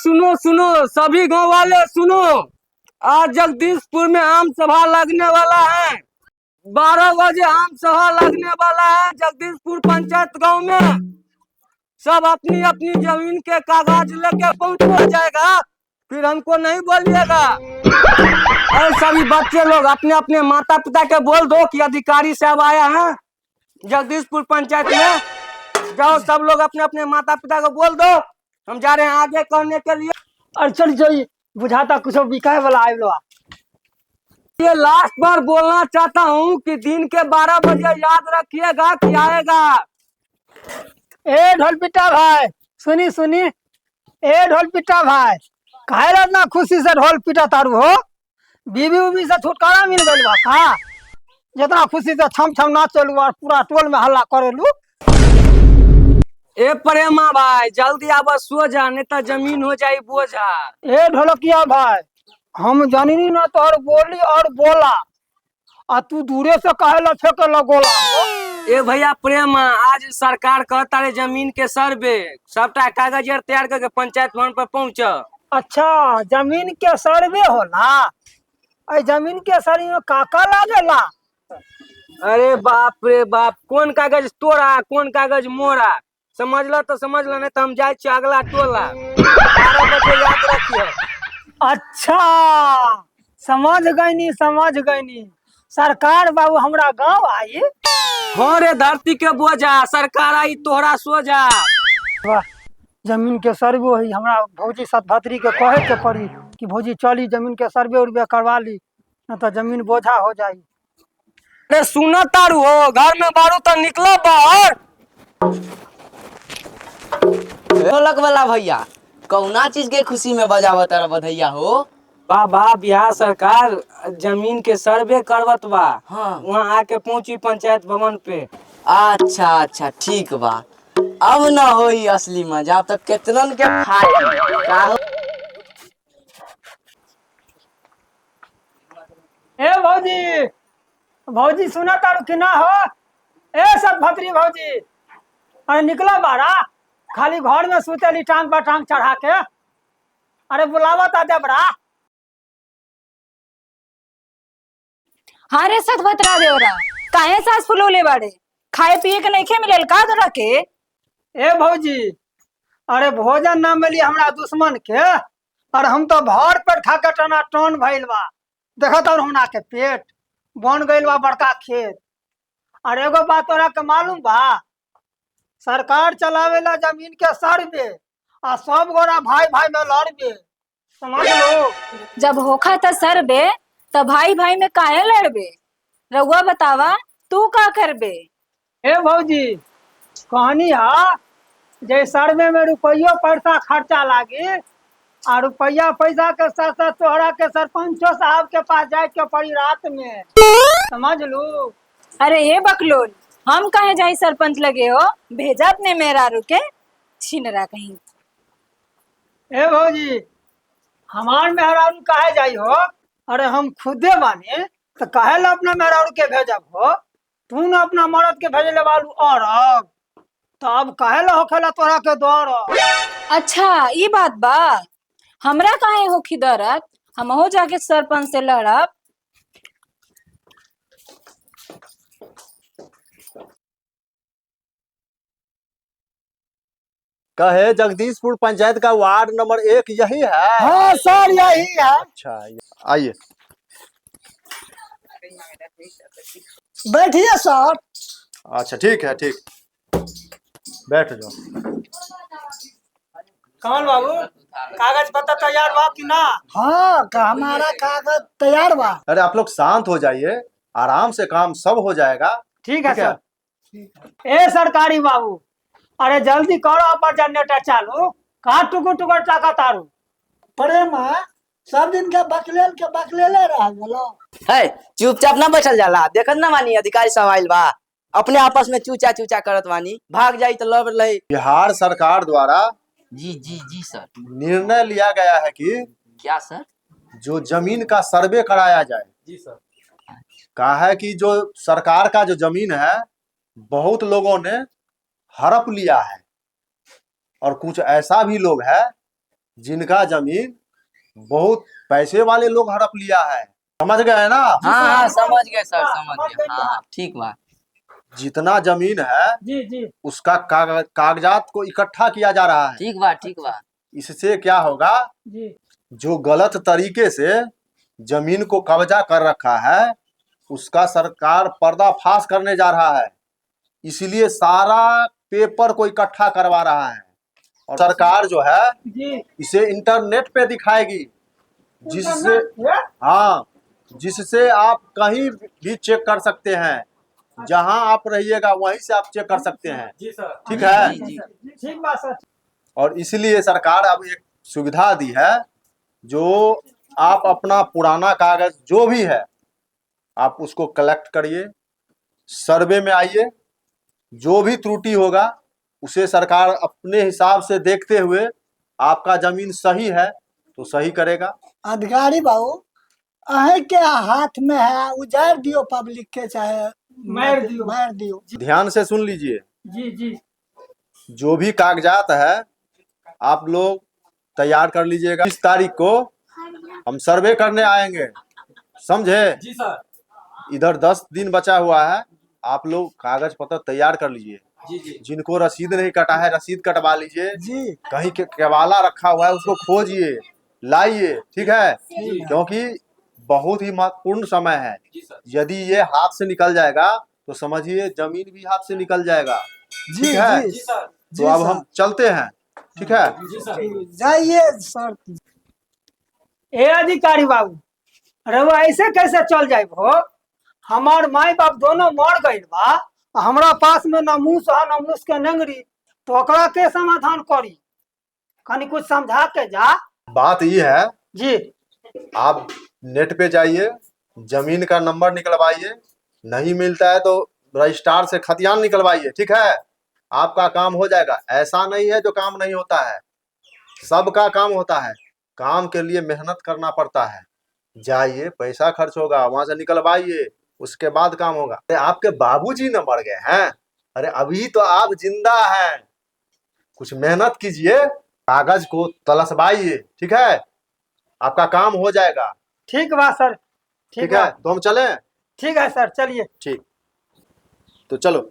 सुनो सुनो, सभी गांव वाले सुनो, आज जगदीशपुर में आम सभा लगने वाला है। 12 बजे आम सभा लगने वाला है जगदीशपुर पंचायत गांव में। सब अपनी अपनी जमीन के कागज लेके पहुंच जाएगा, फिर हमको नहीं बोलिएगा। अरे सभी बच्चे लोग अपने अपने माता पिता के बोल दो कि अधिकारी साहब आया है जगदीशपुर पंचायत में। जाओ सब लोग अपने अपने माता पिता को बोल दो, हम जा रहे हैं आगे कहने के लिए। अरे चल चल, बुझाता कुछ बिकाए वाला आयल बा। ये लास्ट बार बोलना चाहता हूँ कि दिन के 12 बजे याद रखिएगा कि आएगा। ए ढोल पिटा भाई, सुनी सुनी, ए ढोल पिटा भाई, काहे ला इतना खुशी से ढोल पिटा तारू हो? बीबी उबी से छुटकारा मिल गइल बा का? जितना खुशी से छम छम नाच चलू और पूरा टोल में हल्ला करेलू। ए प्रेमा भाई, जल्दी आवा, सो जा, नहीं तो जमीन हो जाई बोझा। ए ढोलकिया भाई, हम जानी ना तोहर बोली और बोला, आ तू दूरे से काहे ला फेंके लगोला? ए भैया प्रेमा, आज सरकार कहता रे जमीन के सर्वे, सबटा कागज आर तैयार करके पंचायत भवन पर पहुंच। अच्छा, जमीन के सर्वे होला? ए जमीन के सर्वे में का का लागेला? अरे बाप रे बाप, कौन कागज तोरा कौन कागज मोरा, समझ लो तो समझ लो, नहीं तो हम जाए छियै अगला टोला। 12 बजे याद रखियो। अच्छा, समझ गईनी समझ गईनी। सरकार बाबू हमरा गांव आई? हाँ रे धरती के बोझा, सरकार आई तोहरा सोझा। वाह, जमीन के सर्वे होई। हमरा भौजी सतभत्री के कहे के पड़ी कि भौजी चली जमीन के सर्वे उर्वे करवा ली, न तो जमीन बोझा हो जाई। अरे सुनो तारू हो, घर में बारू तो निकलो बाहर। ढोलक वाला भैया, कौना चीज के खुशी में बजावत तारा बधैया हो? बाबा, बिहार सरकार जमीन के सर्वे करवत बा। हाँ। वहाँ आके पहुंची पंचायत भवन पे। अच्छा अच्छा, ठीक बा। अब न होई असली मजा, अब तक केतनन के फाटी का हो? ए भौजी, भौजी सुना तारू कि ना हो? ए सतभत्री भौजी, अरे निकला बारा, खाली घर में सुतेली टांग पर टांग चढ़ा के। अरे बुलावा ता देबरा। हाँ रे सतभतरा देवरा, काहे सास फुलौले बाड़े? खाए पिए के नइखे मिलल का तोरा के? ए भौजी, अरे भोजन ना मिली हमरा दुश्मन के, और हम तो भर पेट खा के टना टन भइल बा। देखत और हमरा के पेट बन गइल बा बड़का खेत। और एगो बात तोरा के मालूम बा, सरकार चलावेला जमीन के सर्वे, आ सब गोरा भाई भाई में लड़बे, समझ लो। जब होखा त सरबे, त भाई भाई में काहे लड़बे? रउआ बतावा तू का करबे? ए भौजी, कहनी हा जे सर्वे में रुपयो पैसा खर्चा लागी, आ रुपया पैसा के साथ साथ तोहरा के सरपंचो साहब के पास जाए के पड़ी रात में, समझ लू। अरे ये बकलोल, हम काहे जाई सरपंच लगे हो? भेजा अपने मेहरारू के, छिनरा कहीं। ए भौजी, हमार मेहरारू काहे जाई हो? अरे हम खुदे बानी तो काहे ला अपना मेहरारू के भेजब हो? तू ना अपना मर्द के भेजले बालू, और अब तो अब काहे ला होखेला तोरा के दौड़? अच्छा ये बात बा, हमरा काहे होखी दरद? हम हो जाके सरपंच से लड़ब। कहे जगदीशपुर पंचायत का वार्ड नंबर 1 यही है? हाँ सर, यही है। अच्छा, आइए बैठिए सर। अच्छा ठीक है, ठीक, बैठ जाओ। कमल बाबू, कागज पत्र तैयार बा कि ना? हाँ, हमारा कागज तैयार बा। अरे आप लोग शांत हो जाइए, आराम से काम सब हो जाएगा। ठीक है ठीक है। सर। ए सरकारी बाबू, अरे जल्दी करो अपन जनरेटर चालू, कहाँ टुकुर टुकुर टाका तारू। प्रेमा, सब दिन के बकलेल के बकलेले रह गेलो। है चुपचाप ना बैठल जाला, देखत ना मानी अधिकारी सब आइल बा, अपने आपस में चूचा चूचा करत बानी, भाग जाई तो लड़ लई। बिहार सरकार द्वारा जी जी जी सर, निर्णय लिया गया है कि क्या सर? जो जमीन का सर्वे कराया जाए। जी सर। कहा है कि जो सरकार का जो जमीन है, बहुत लोगों ने हड़प लिया है, और कुछ ऐसा भी लोग है जिनका जमीन बहुत पैसे वाले लोग हड़प लिया है। समझ गए ना? हाँ हाँ, समझ गए सर, समझ समझ गए। गए। हाँ ठीक बा। जितना जमीन है जी जी। उसका कागजात को इकट्ठा किया जा रहा है। ठीक बा, ठीक बा। इससे क्या होगा, जी। जो गलत तरीके से जमीन को कब्जा कर रखा है उसका सरकार पर्दाफाश करने जा रहा है। इसलिए सारा पेपर को इकट्ठा करवा रहा है और सरकार जो है जी। इसे इंटरनेट पे दिखाएगी, जिससे इंटरनेट? हाँ, जिससे आप कहीं भी चेक कर सकते हैं। जहां आप रहिएगा वहीं से आप चेक कर सकते हैं। जी सर। ठीक है। जी, जी। ठीक बा सर। और इसलिए सरकार अब एक सुविधा दी है, जो आप अपना पुराना कागज जो भी है आप उसको कलेक्ट करिए, सर्वे में आइए, जो भी त्रुटि होगा उसे सरकार अपने हिसाब से देखते हुए आपका जमीन सही है तो सही करेगा। अधिकारी बाबू अहें के हाथ में है, उजाड़ दियो पब्लिक के, चाहे मार दियो। मार दियो। ध्यान से सुन लीजिए। जी जी। जो भी कागजात है आप लोग तैयार कर लीजिएगा। 20 तारीख को हम सर्वे करने आएंगे, समझे? जी सर। इधर 10 दिन बचा हुआ है, आप लोग कागज पत्र तैयार कर लीजिए। जी जी। जिनको रसीद नहीं कटा है रसीद कटवा लीजिए। जी। कहीं के केवाला रखा हुआ है उसको खोजिए, लाइए, ठीक है? क्योंकि बहुत ही महत्वपूर्ण समय है। जी सर। यदि ये हाथ से निकल जाएगा तो समझिए जमीन भी हाथ से निकल जाएगा। जी ठीक है? जी जी सर। जी तो अब सर। हम चलते हैं, ठीक है? जी सर। जाइए सर। ए अधिकारी बाबू, रउआ ऐसे कैसे चल जाए हो? हमार माई बाप दोनों मर गइल बा, आ हमरा पास में न मूस है न मूस के नंगरी, तो ओकरा के समाधान करी? कनी कुछ समझा के जा। बात ये है, जी। आप नेट पे जाइए, जमीन का नंबर निकलवाइए, नहीं मिलता है तो रजिस्ट्रार से खतियान निकलवाइए, ठीक है? आपका काम हो जाएगा। ऐसा नहीं है जो काम नहीं होता है, सबका काम होता है। काम के लिए मेहनत करना पड़ता है। जाइए, पैसा खर्च होगा, वहां से निकलवाइए, उसके बाद काम होगा। अरे आपके बाबूजी न मर गए हैं, अरे अभी तो आप जिंदा हैं। कुछ मेहनत कीजिए, कागज को तलसवाइए, ठीक है? आपका काम हो जाएगा। ठीक बा सर। ठीक ठीक बा। है, तो हम चलें? ठीक है सर, चलिए। ठीक, तो चलो।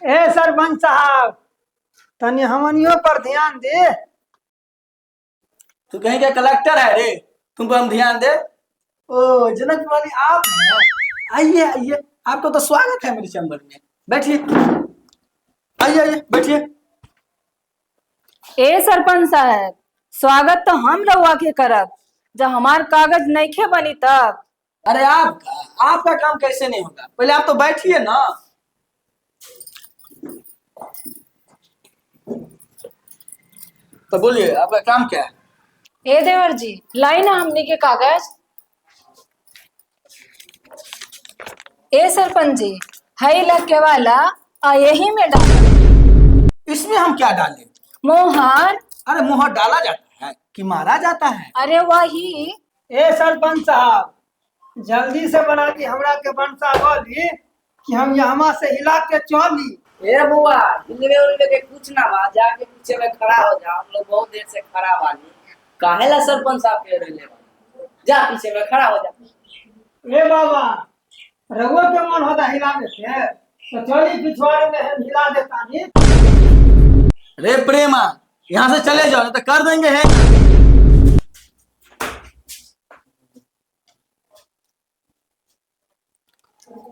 ए सरपंच साहब, तनी हमनियो पर ध्यान दे। तू कहीं का कलेक्टर है रे, तुम पर हम ध्यान दे? ओ जनक वाली आप हैं, आइए आइए, आपका तो स्वागत है मेरे चैम्बर में। बैठिए, आइए आइए बैठिए। ए सरपंच साहब, स्वागत तो हम रउआ के करब जब हमार कागज नइखे बनी तब। अरे आपका आपका काम कैसे नहीं होगा, पहले आप तो बैठिए ना। तो बोलिए आपका काम क्या है? ए देवर जी, लाई ना हमनी के कागज। ए सरपंच जी, हई लग वाला आ यही में डाल। इसमें हम क्या डालें? मोहर। अरे मोहर डाला जाता है कि मारा जाता है? अरे वही। ए सरपंच साहब, जल्दी से बना दी हमरा के वंशावली कि हम यहाँ से हिला के चली। ए बुआ, हिलवे उलवे के कुछ ना बा, जाके पीछे में खड़ा हो जा। हम लोग बहुत देर से खड़ा बानी, काहे ला सरपंच साहब के रहले बानी? जा पीछे में खड़ा हो जा। ए बाबा, रघुआ के मन होता हिलावे के तो चली पिछवाड़े में हम हिला देता नहीं। रे प्रेमा, यहाँ से चले जाओ नहीं तो कर देंगे है।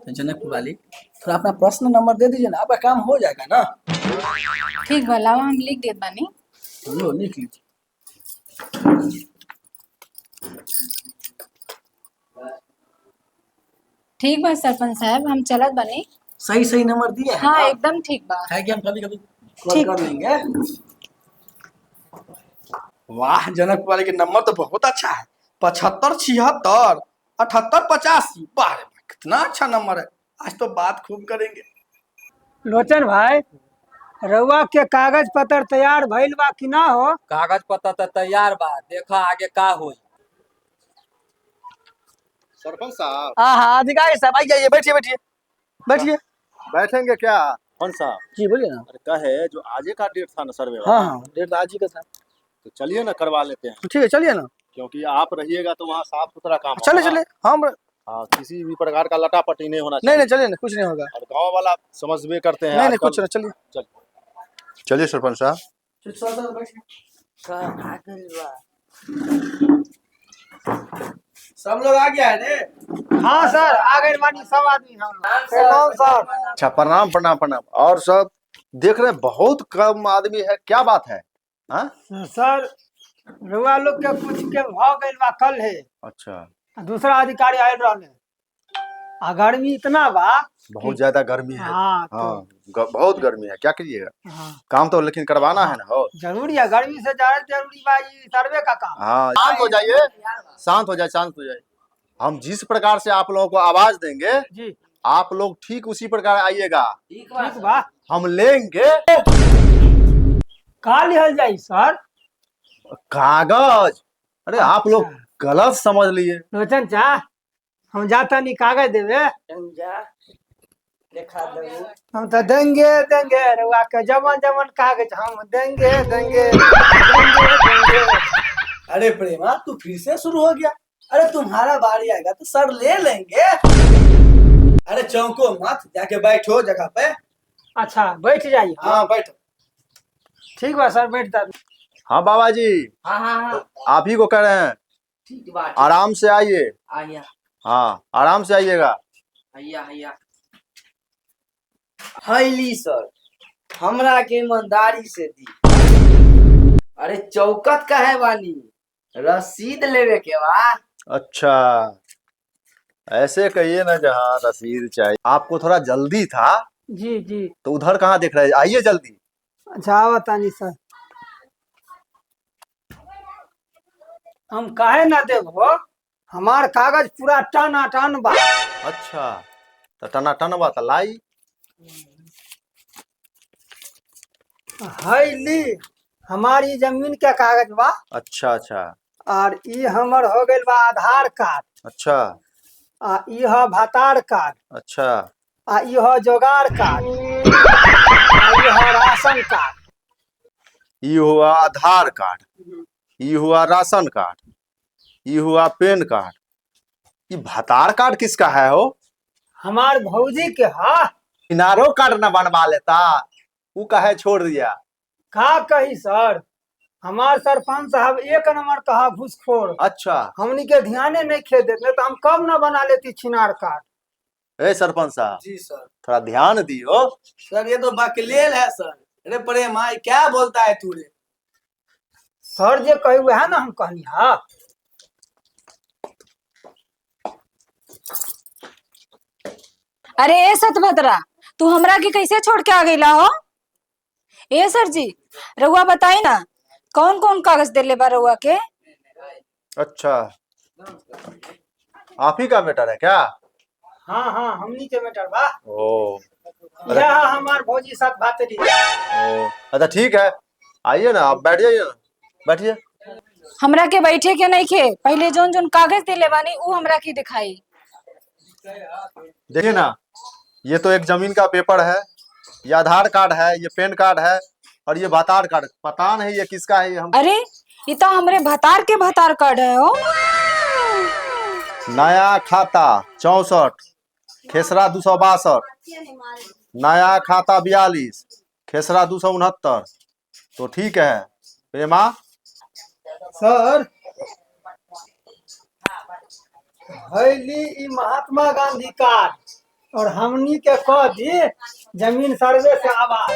तो जनकपुर वाली थोड़ा अपना पर्सनल नंबर दे दीजिए ना, आपका काम हो जाएगा ना। ठीक बा, लावा हम लिख देत बानी। लो लिख लीजिए। ठीक बा सरपंच साहब, हम चलत बानी। सही सही नंबर दिए हैं हाँ ना? एकदम ठीक बा। है कि हम कभी कभी कॉल ठीक। कर लेंगे। वाह जनकपुर वाले के नंबर तो बहुत अच्छा है, 75 76 78 85। वाह रे वाह, कितना अच्छा नंबर है। आज तो बात खूब करेंगे। लोचन भाई, रउआ के कागज पत्र तैयार भइल बा कि ना हो? कागज पत्र तो तैयार बा, देखा आगे का होई। सरपंच साहब। हाँ हाँ अधिकारी साहब, आइए आइए, बैठिए बैठिए बैठिए। बैठेंगे क्या सरपंच साहब? जी बोलिए ना। अरे कहे जो आजे का डेट था ना सर्वे वाला, हाँ हाँ, डेट तो आज ही का था। तो चलिए ना करवा लेते हैं। ठीक है चलिए ना, क्योंकि आप रहिएगा तो वहाँ साफ सुथरा काम चले होगा। चले हम। हाँ, किसी भी प्रकार का लटापटी नहीं होना नहीं चाहिए। नहीं चलिए ना, कुछ नहीं होगा। और गांव वाला समझबे करते हैं नहीं नहीं आजकल। कुछ नहीं, चलिए चलिए सरपंच साहब। सब लोग आ गया है रे? हाँ सर, आ गए बानी सब आदमी हम। प्रणाम सर। अच्छा, प्रणाम प्रणाम प्रणाम। और सब देख रहे हैं बहुत कम आदमी है, क्या बात है? हाँ सर, रउआ लोग के कुछ के भ गइल बा कल है। अच्छा। दूसरा अधिकारी आयल रहले, आ गर्मी इतना बा। बहुत ज्यादा गर्मी है। हाँ तो हाँ, बहुत गर्मी है, क्या करिएगा? हाँ काम तो लेकिन करवाना है ना हो। जरूरी है, गर्मी से ज्यादा जरूरी बा ई सर्वे का काम। हाँ, शांत हो जाइए, शांत हो जाए, शांत हो जाइए। हम जिस प्रकार से आप लोगों को आवाज देंगे जी आप लोग ठीक उसी प्रकार आइएगा। ठीक बा ठीक बा। हम लेंगे का लिहल जाई सर? कागज। अरे आप लोग गलत समझ लिए। लोचन चा, हम जाता नहीं कागज देवे। जा देखा दू। हम तो देंगे देंगे रउआ के जमन जमन कागज हम देंगे देंगे देंगे देंगे। अरे प्रेमा, तू फिर से शुरू हो गया। अरे तुम्हारा बारी आएगा तो सर ले लेंगे। अरे चौंको मत, जाके बैठो जगह पे। अच्छा बैठ जाइए। हाँ बैठो। ठीक बा सर, बैठ जा। हाँ बाबा जी, हाँ हाँ हाँ आप ही को कह रहे हैं, ठीक बा। आराम से आइए। आइया। हाँ आराम से आइएगा। हैया हैया हैली सर, हमरा के ईमानदारी से दी। अरे चौकत काहे बानी, रसीद लेवे के बा। अच्छा ऐसे कहिए ना, जहाँ रसीद चाहिए। आपको थोड़ा जल्दी था जी जी। तो उधर कहाँ देख रहे हैं, आइए जल्दी। अच्छा आवतानी सर। हम काहे ना देबो, हमार कागज पूरा टन टन बा। अच्छा तो टना टन बा तो लाई। है ली, हमारी जमीन के कागज बा। अच्छा अच्छा। और ई हमर हो गइल बा आधार कार्ड। अच्छा। आ ई ह भातार कार्ड। अच्छा। आ ई ह जोगार कार्ड। आ ई ह राशन कार्ड। ई हुआ आधार कार्ड, ई हुआ राशन कार्ड, ई हुआ पेन कार्ड। ई भातार कार्ड किसका है हो? हमार भौजी के हा। किनारो कार्ड न बनवा लेता, ऊ काहे छोड़ दिया? का कही सर, हमार सरपंच साहब एक नंबर कहा घूसखोर। अच्छा। हमनी के ध्याने नहीं खे देते तो हम कब ना बना लेती छिनार कार्ड। ए सरपंच साहब जी सर, थोड़ा ध्यान दियो। सर ये तो बकलेल है सर। अरे प्रेमा, ये क्या बोलता है तू रे? सर जे कही वह ना हम कहनी। हाँ अरे ए सतभद्रा, तू हमरा के कैसे छोड़ के आ गईला हो? ए सर जी, रउआ बताई ना कौन कौन कागज देले बा रउआ के? अच्छा आप ही का मैटर है क्या? हाँ हाँ, हमनी के मैटर बा। ओ यह हमार भौजी साथ भातरी। ओ अच्छा ठीक है, आइए ना आप, बैठ जाइए ना, बैठिए। हमरा के बैठे के नहीं खे, पहले जोन जोन कागज देले बानी ऊ हमरा के दिखाई। देखिए ना, ये तो एक जमीन का पेपर है, ये आधार कार्ड है, ये पेन कार्ड है और ये भातार कार्ड। पता नहीं ये किसका है ये हम। अरे ये तो हमरे भतार के भतार कार्ड है हो। नया खाता 64, खेसरा 262, नया खाता 42, खेसरा 269। तो ठीक है प्रेमा। सर हैली ई महात्मा गांधी कार्ड और हमनी के कह दी जमीन सर्वे से आवाज।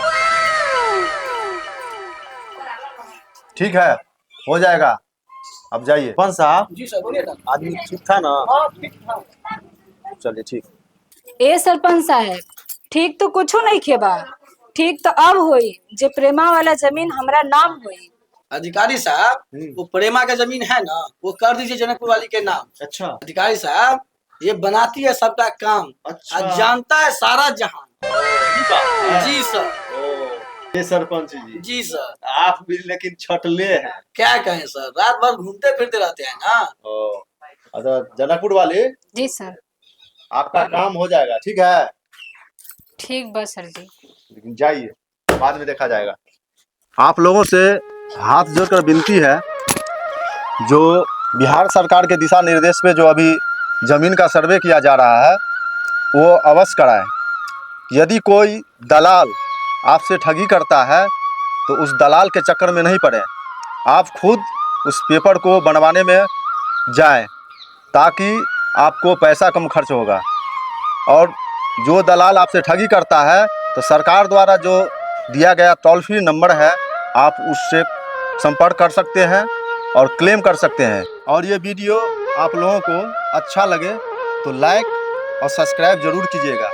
ठीक है, हो जाएगा, अब जाइए। कौन साहब? जी सर बोलिए ना। आदमी ठीक था ना? हाँ ठीक था। चलिए ठीक। ए सरपंच साहब, ठीक तो कुछो नहीं खेबा, ठीक तो अब होई जे प्रेमा वाला जमीन हमरा नाम होई। अधिकारी साहब, वो प्रेमा का जमीन है ना, वो कर दीजिए जनकपुर वाली के नाम। अच्छा। अधिकारी साहब, ये बनाती है सबका काम। अच्छा। और जानता है सारा जहान। जी सर। ये सरपंच जी, जी सर। आप भी लेकिन छटले हैं। क्या कहें सर, रात भर घूमते फिरते रहते हैं ना। ओ, अच्छा जनकपुर वाले, जी सर। आपका काम हो जाएगा, ठीक है? ठीक बा सर जी। लेकिन जाइए, बाद में देखा जाएगा। आप लोगों से हाथ जोड़कर विनती है, जो बिहार सरकार के दिशा निर्देश पे जो अभी ज़मीन का सर्वे किया जा रहा है वो अवश्य कराएं। यदि कोई दलाल आपसे ठगी करता है तो उस दलाल के चक्कर में नहीं पड़े, आप खुद उस पेपर को बनवाने में जाएं ताकि आपको पैसा कम खर्च होगा। और जो दलाल आपसे ठगी करता है तो सरकार द्वारा जो दिया गया टोल फ्री नंबर है, आप उससे संपर्क कर सकते हैं और क्लेम कर सकते हैं। और ये वीडियो आप लोगों को अच्छा लगे तो लाइक और सब्सक्राइब ज़रूर कीजिएगा।